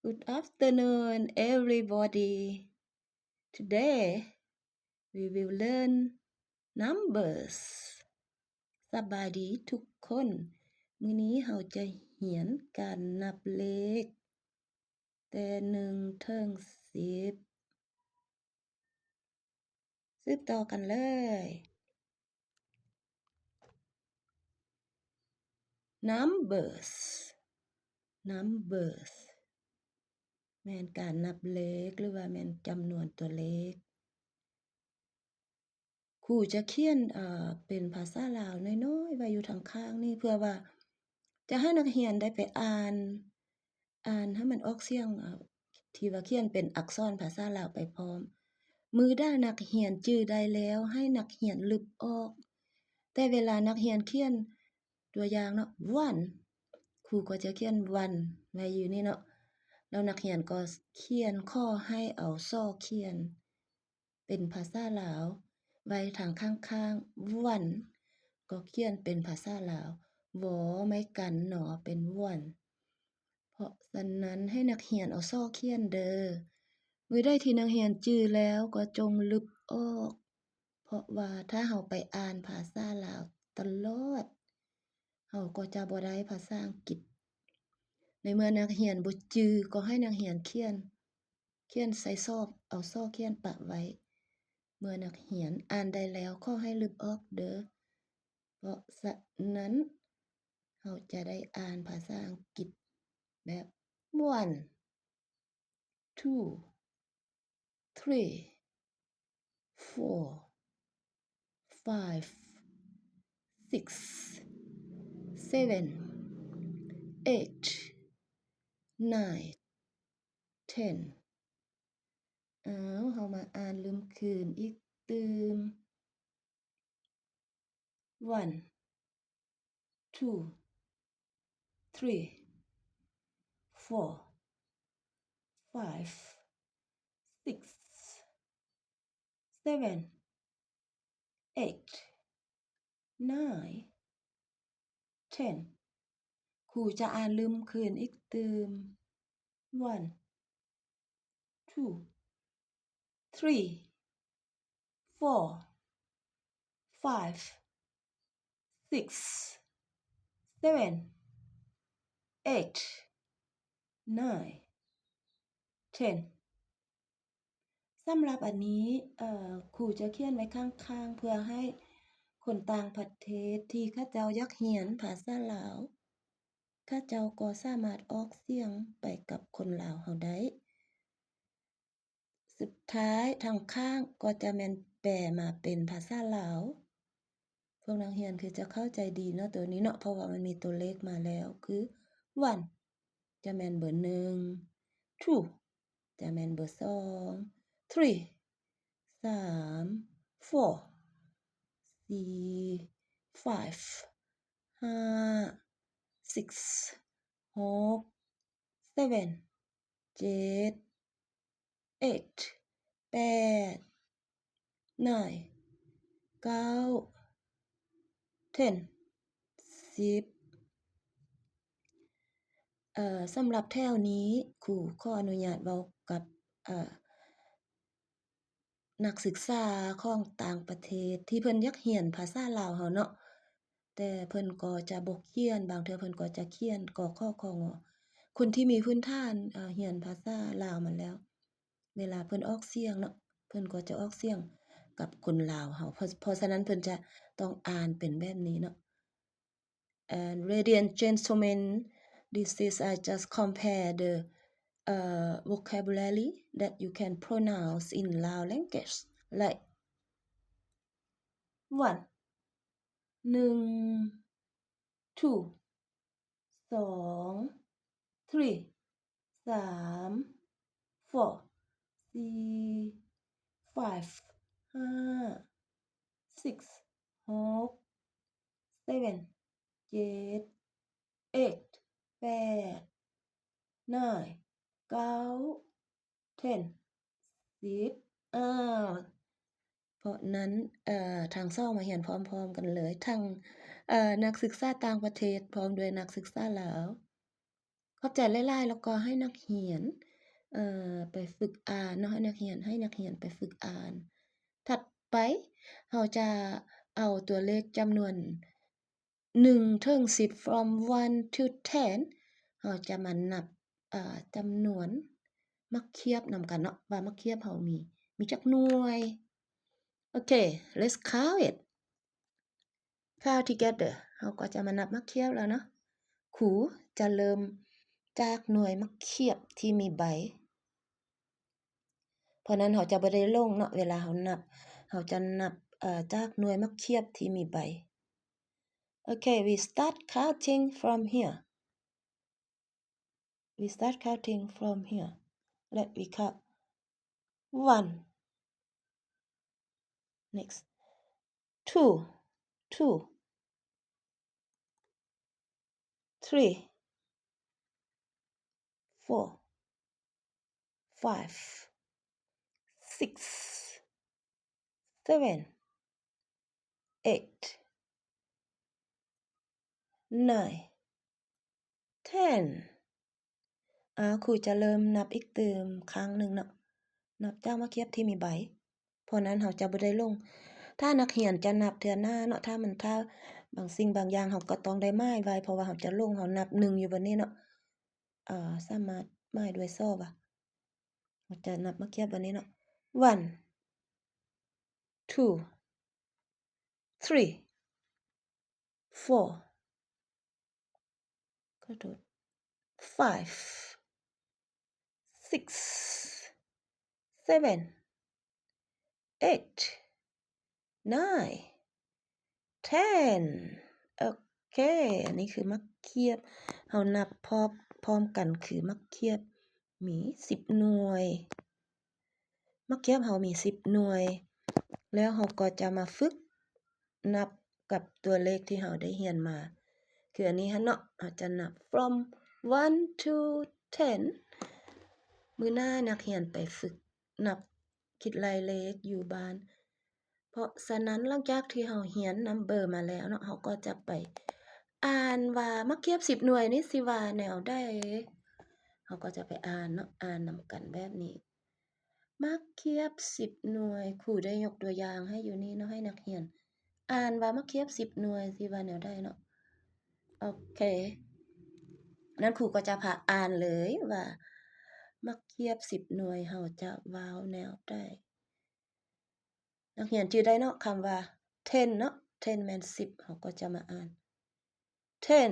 Good afternoon, everybody. Today, we will learn numbers. ສະບາຍດີທຸກຄົນ. ມື້ນີ້ເຮົາຈະຮຽນການນັບເລກ ແຕ່ໜຶ່ງເຖິງສິບ. ສືບຕໍ່ກັນເລີຍ. Numbers. Numbers ແມ່ນການນັບເລກ ຫຼືວ່າແມ່ນຈຳນວນຕົວເລກ. ຄູຈະຂຽນ ເອີ ເປັນພາສາລາວນ້ອຍໆ ໄວ້ຢູ່ທາງຂ້າງນີ້ ເພື່ອວ່າຈະໃຫ້ນັກຮຽນໄດ້ໄປອ່ານ ອ່ານໃຫ້ມັນອອກສຽງ ເອີ ທີ່ວ່າຂຽນເປັນອັກສອນພາສາລາວໄປພ້ອມ. ມື້ໃດນັກຮຽນຈື່ໄດ້ແລ້ວ ໃຫ້ນັກຮຽນລຶບອອກ. ແຕ່ເວລານັກຮຽນຂຽນ ຕົວຢ່າງເນາະ one ຄູກໍຈະຂຽນ one ໄວ້ຢູ່ນີ້ເນາະ ແລ້ວນັກຮຽນກໍຂຽນ ຂໍໃຫ້ເອົາ ຊ ຂຽນ ເປັນພາສາລາວໄວ້ທາງຂ້າງໆ one ກໍຂຽນເປັນພາສາລາວ ວ ໄມ້ກັນ ນ ເປັນ one. ເພາະສະນັ້ນໃຫ້ນັກຮຽນເອົາ ຊ ຂຽນເດີ. ມື້ໃດທີ່ນັກຮຽນຈື່ແລ້ວກໍຈົ່ງລຶບອອກ ເພາະວ່າຖ້າເຮົາໄປອ່ານພາສາລາວຕະຫຼອດ ເຮົາກໍຈະບໍ່ໄດ້ພາສາອັງກິດ. ໃນເມື່ອນັກຮຽນບໍ່ຈື່ກໍໃຫ້ນັກຮຽນຂຽນ ຂຽນໃສ່ຊອກ ເອົາຊ ຂຽນປະໄວ້. ເມື່ອນັກຮຽນອ່ານໄດ້ແລ້ວ ຂໍໃຫ້ລຶບອອກເດີ. ເພາະສະນັ້ນ ເຮົາຈະໄດ້ອ່ານພາສາອັງກິດແບບ one, two, three, four, five, six, seven, eight, nine, ten. ອ້າວ ເຮົາມາອ່ານລຶ້ມຄືນອີກຕື່ມ. One, two, three, four, five, six, seven, eight, nine, ten. ຄູຈະອ່ານລຶ້ມຄືນອີກຕື່ມ. One, two, three, four, five, six, seven, eight, nine, ten. ສຳລັບອັນນີ້ ເອີ ຄູຈະຂຽນໄວ້ຂ້າງໆ ເພື່ອໃຫ້ຄົນຕ່າງປະເທດທີ່ເຂົາເຈົ້າຢາກຮຽນພາສາລາວ ເຂົາເຈົ້າກໍສາມາດອອກສຽງໄປກັບຄົນລາວເຮົາໄດ້. ສຸດທ້າຍທາງຂ້າງກໍຈະແມ່ນແປມາເປັນພາສາລາວ. ພວກນັກຮຽນຄືຈະເຂົ້າໃຈດີເນາະ ໂຕນີ້ເນາະ ເພາະວ່າມັນມີຕົວເລກມາແລ້ວ ຄື one ຈະແມ່ນເບີໜຶ່ງ two ຈະແມ່ນເບີສອງ three ສາມ four ສີ່ five ຫ້າ six ຫົກ seven ເຈັດ eight ແປດ nine ເກົ້າ ten ສິບ. ເອີ ສຳລັບແຖວນີ້ ຄູຂໍອະນຸຍາດເວົ້າກັບ ເອີ ນັກສຶກສາຂອງຕ່າງປະເທດທີ່ເພິ່ນຢາກຮຽນພາສາລາວເຮົາເນາະ ແຕ່ເພິ່ນກໍຈະບໍ່ຂຽນ, ບາງເທື່ອເພິ່ນກໍຈະຂຽນ ກ ຂ ຄ ງ. ຄົນທີ່ມີພື້ນຖານ ເອີ ຮຽນພາສາລາວມາແລ້ວ ເວລາເພິ່ນອອກສຽງເນາະ ເພິ່ນກໍຈະອອກສຽງກັບຄົນລາວເຮົາ ເພາະ ເພາະສະນັ້ນເພິ່ນຈະຕ້ອງອ່ານເປັນແບບນີ້ເນາະ. And ladies and gentlemen, this is, I just compare the, uh, vocabulary that you can pronounce in Lao language, like one, ໜຶ່ງ two, ສອງ three, ສາມ four, ສີ່ five, ຫ້າ six, ຫົກ seven, ເຈັດ eight, ແປດ nine, ເກົ້າ ten, ສິບ. ອ້າວ ເພາະນັ້ນ ເອີ ທັງສອງມາຮຽນພ້ອມໆກັນເລີຍ ທັງ ເອີ ນັກສຶກສາຕ່າງປະເທດ ພ້ອມດ້ວຍນັກສຶກສາລາວ. ຂອບໃຈຫຼາຍໆ ແລ້ວກໍໃຫ້ນັກຮຽນ ເອີ ໄປຝຶກອ່ານເນາະ, ໃຫ້ນັກຮຽນ, ໃຫ້ນັກຮຽນໄປຝຶກອ່ານ. ຖັດໄປ ເຮົາຈະເອົາຕົວເລກຈຳນວນ ໜຶ່ງເຖິງສິບ from one to ten ເຮົາຈະມານັບ ເອີ ຈຳນວນໝາກຂຽບນຳກັນເນາະ ວ່າໝາກຂຽບເຮົາມີ ມີຈັກໜ່ວຍ. ໂອເຄ let's count it. Count together. ເຮົາກໍຈະມານັບໝາກຂຽບແລ້ວເນາະ. ຄູຈະເລີ່ມຈາກໜ່ວຍໝາກຂຽບທີ່ມີໃບ. ເພາະນັ້ນເຮົາຈະບໍ່ໄດ້ຫຼົງເນາະ ເວລາເຮົານັບ ເຮົາຈະນັບ ເອີ ຈາກໜ່ວຍໝາກຂຽບທີ່ມີໃບ. Okay, we start counting from here. We start counting from here. Let me count. One. Next. Two. Two. Three. Four. Five. Six. Seven. Eight. Nine. Ten. ອາ ຄູຈະເລີ່ມນັບອີກຕື່ມຄັ້ງໜຶ່ງເນາະ, ນັບຈາກໝາກຂຽບທີ່ມີໃບ. ເພາະນັ້ນເຮົາຈະບໍ່ໄດ້ຫຼົງ. ຖ້ານັກຮຽນຈະນັບເທື່ອໜ້າເນາະ, ຖ້າມັນ ຖ້າບາງສິ່ງບາງຢ່າງເຮົາກໍຕ້ອງໄດ້ໝາຍໄວ້, ເພາະວ່າເຮົາຈະຫຼົງ, ເຮົານັບໜຶ່ງຢູ່ບ່ອນນີ້ເນາະ, ເອີ ສາມາດໝາຍດ້ວຍສໍວ່າ ເຮົາຈະນັບໝາກຂຽບບ່ອນນີ້ເນາະ. One, two, three, four, ຂໍໂທດ five, six, seven, eight, nine, ten. ໂອເຄ ອັນນີ້ຄືໝາກຂຽບ. ເຮົານັບພ້ອມ ພ້ອມກັນຄືໝາກຂຽບມີສິບໜ່ວຍ. ໝາກຂຽບເຮົາມີສິບໜ່ວຍ ແລ້ວເຮົາກໍຈະມາຝຶກນັບກັບຕົວເລກທີ່ເຮົາໄດ້ຮຽນມາ ຄືອັນນີ້ຫັ້ນເນາະ, ເຮົາຈະນັບ from one to ten. ມື້ໜ້ານັກຮຽນໄປຝຶກນັບຄິດໄລ່ເລກຢູ່ບ້ານ. ເພາະສະນັ້ນ ຫຼັງຈາກທີ່ເຮົາຮຽນ number ມາແລ້ວເນາະ, ເຮົາກໍຈະໄປອ່ານວ່າໝາກຂຽບສິບໜ່ວຍນີ້ຊິວ່າແນວໃດ. ເຮົາກໍຈະໄປອ່ານເນາະ, ອ່ານນຳກັນແບບນີ້. ໝາກຂຽບສິບໜ່ວຍ, ຄູໄດ້ຍົກຕົວຢ່າງໃຫ້ຢູ່ນີ້ເນາະ, ໃຫ້ນັກຮຽນອ່ານວ່າໝາກຂຽບສິບໜ່ວຍຊິວ່າແນວໃດເນາະ. ໂອເຄ ນັ້ນຄູກໍຈະພາອ່ານເລີຍວ່າໝາກຂຽບສິບໜ່ວຍເຮົາຈະເວົ້າແນວໃດ. ນັກຮຽນຈື່ໄດ້ເນາະ ຄຳວ່າ ten ເນາະ, ten ແມ່ນສິບ, ເຮົາກໍຈະມາອ່ານ ten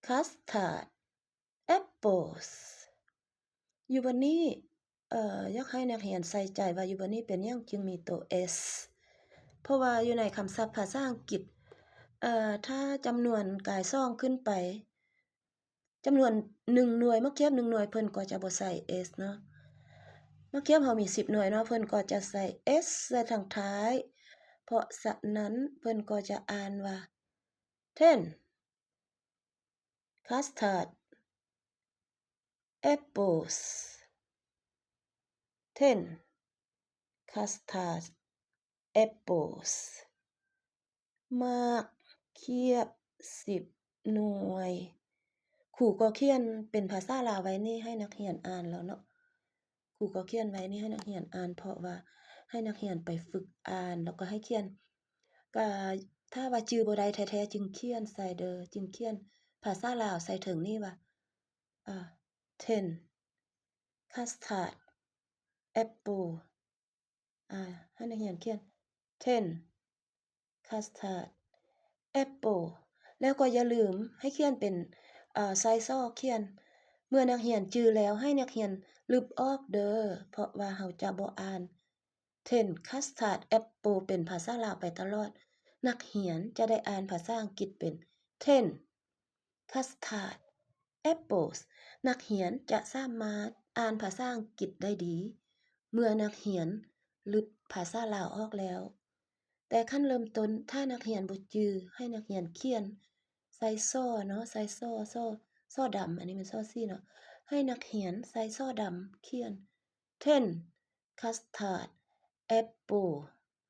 custard apples. ຢູ່ບ່ອນນີ້ ເອີ ຢາກໃຫ້ນັກຮຽນໃສ່ໃຈວ່າຢູ່ບ່ອນນີ້ເປັນຫຍັງຈຶ່ງມີໂຕ S ເພາະວ່າຢູ່ໃນຄຳສັບພາສາອັງກິດ ເອີ ຖ້າຈຳນວນກາຍສອງຂຶ້ນໄປ ຈຳນວນໜຶ່ງໜ່ວຍ, ໝາກຂຽບໜຶ່ງໜ່ວຍ ເພິ່ນກໍຈະບໍ່ໃສ່ S ເນາະ. ໝາກຂຽບເຮົາມີສິບໜ່ວຍເນາະ, ເພິ່ນກໍຈະໃສ່ S ໃສ່ທາງທ້າຍ. ເພາະສະນັ້ນ ເພິ່ນກໍຈະອ່ານວ່າ ten custard apples, ten custard apples. ໝາກຂຽບສິບໜ່ວຍ. ຄູກໍຂຽນເປັນພາສາລາວໄວ້ນີ້ໃຫ້ນັກຮຽນອ່ານແລ້ວເນາະ. ຄູກໍຂຽນໄວ້ນີ້ໃຫ້ນັກຮຽນອ່ານ ເພາະວ່າໃຫ້ນັກຮຽນໄປຝຶກອ່ານ ແລ້ວກໍໃຫ້ຂຽນ. ກະຖ້າວ່າຈື່ບໍ່ໄດ້ແທ້ໆ ຈຶ່ງຂຽນໃສ່ເດີ, ຈຶ່ງຂຽນພາສາລາວໃສ່ເທິງນີ້ວ່າ ເອີ ten custard apple. ອາ ໃຫ້ນັກຮຽນຂຽນ ten custard apple ແລ້ວກໍຢ່າລືມໃຫ້ຂຽນເປັນ ເອີ ໄຊສໍຂຽນ. ເມື່ອນັກຮຽນຈື່ແລ້ວ ໃຫ້ນັກຮຽນລຶບອອກເດີ ເພາະວ່າເຮົາຈະບໍ່ອ່ານ ten custard apple ເປັນພາສາລາວໄປຕະຫຼອດ. ນັກຮຽນຈະໄດ້ອ່ານພາສາອັງກິດເປັນ ten custard apples. ນັກຮຽນຈະສາມາດອ່ານພາສາອັງກິດໄດ້ດີ ເມື່ອນັກຮຽນລຶບພາສາລາວອອກແລ້ວ. ແຕ່ຂັ້ນເລີ່ມຕົ້ນ ຖ້ານັກຮຽນບໍ່ຈື່ ໃຫ້ນັກຮຽນຂຽນໃສ່ສໍເນາະ, ໃສ່ສໍ, ສໍ, ສໍດຳ, ອັນນີ້ແມ່ນສໍສີເນາະ. ໃຫ້ນັກຮຽນໃສ່ສໍດຳຂຽນ ten custard apple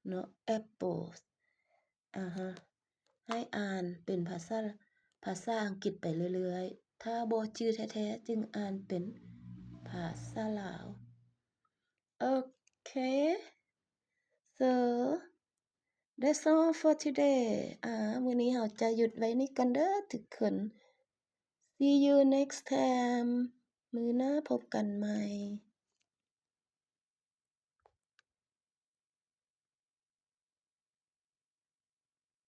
ເນາະ, apples. ອາຮະ ໃຫ້ອ່ານເປັນພາສາ ພາສາອັງກິດໄປເລື້ອຍໆ. ຖ້າບໍ່ຈື່ແທ້ໆ ຈຶ່ງອ່ານເປັນພາສາລາວ. Okay, so that's all for today. ອາ ມື້ນີ້ເຮົາຈະຢຸດໄວ້ນີ້ກ່ອນເດີທຸກຄົນ. See you next time. ມື້ໜ້າພົບກັນໃໝ່.